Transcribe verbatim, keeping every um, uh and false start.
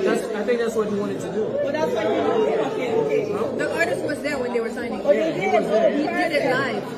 That's, I think that's what he wanted to do. Well, that's what he wanted. Okay, okay. The artist was there when they were signing. Oh, they did. Oh, He did it live.